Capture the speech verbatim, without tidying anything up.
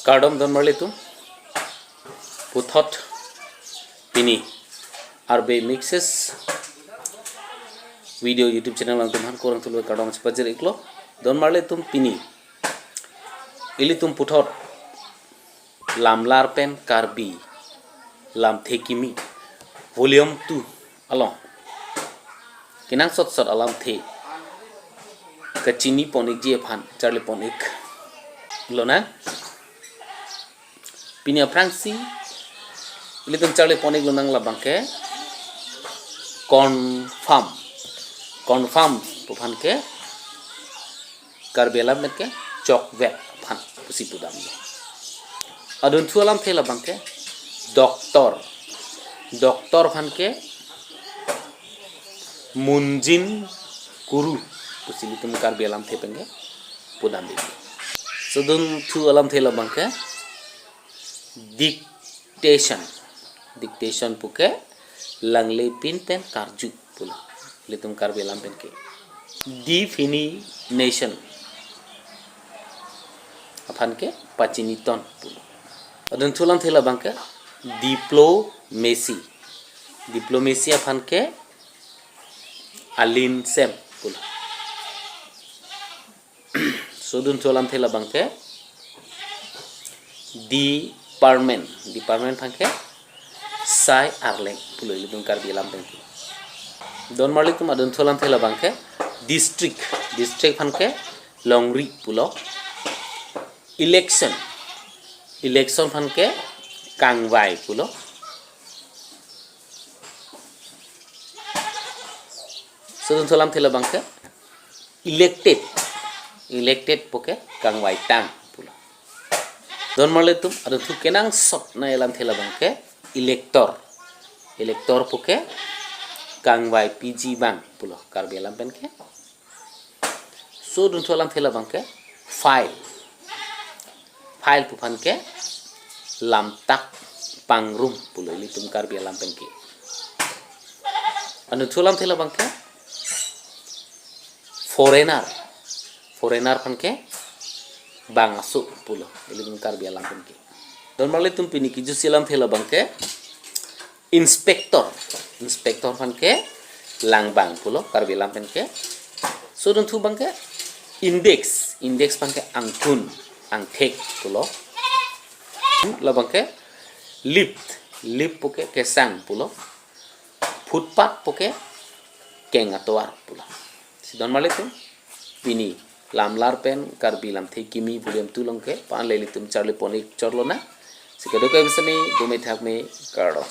Kardom donmarli atum. Puthot pini Arbe Mixes Video YouTube channel along atum aphan kurvangthu lo kardom chepajir iklo. Donmarli atum, pini ilitum puthot Lamlar pen Karbi Lamthe Kimi volume two along kenangsot sot alamthe kachini pon ikji aphan charli pon ik lonang. Pini aphrangsi ilitum charli pon ik lonang labangke confirm. Confirm pu aphan ke Karbi alam pen ke chokvek aphan pusi pudamlo. Adunthu alamthe labangke doctor. Doctor aphan ke munjin kuru pusi ilitum Karbi alamthe pen ke pudam iklo. Sodunthu alamthe labangke dictation. Dictation puke langle pin pen karju pulo ilitum Karbi alam pen ke. Definition aphan ke pachiniton pulo. Adunthu alamthe labangke diplomacy. Diplomacy aphan ke alinsem pulo. Sodunthu alamthe labangke department. Department aphan ke sai arleng pulo ilitum Karbi alam pen ke. Donmarli atum, adunthu alamthe labangke district. District aphan ke longri pulo. Election. Election aphan ke kangvai pulo. Sodunthu alamthe labangke elected. Elected puke kangvaitang pulo. Donmarli atum, adunthu kenangsot nai alamthe labangke elector. Elector puke kangvai piji abang pulo Karbi alam pen ke. Sodunthu alamthe labangke file. File pu aphan ke lamtak pangrum pulo ilitum Karbi alam pen ke. Adunthu alamthe labangke foreigner. Foreigner aphan ke bangso pulo ilitum Karbi alam pen ke. Donmarli atum, pini kijusi alamthe labangke inspector. Inspector aphan ke langbang pulo Karbi alam pen ke. Sodunthu abangke index. Index aphan ke angthun, angthek pulo. Labangke lift. Lift puke kesang pulo. Footpath puke keng atovar pulo. Si donmarli atum, pini Lamlar pen Karbi Lamthe Kimi volume two along ke pa-an le ilitum charli pon ik chot lonang. Si kadokave sami dome thakme, kardom.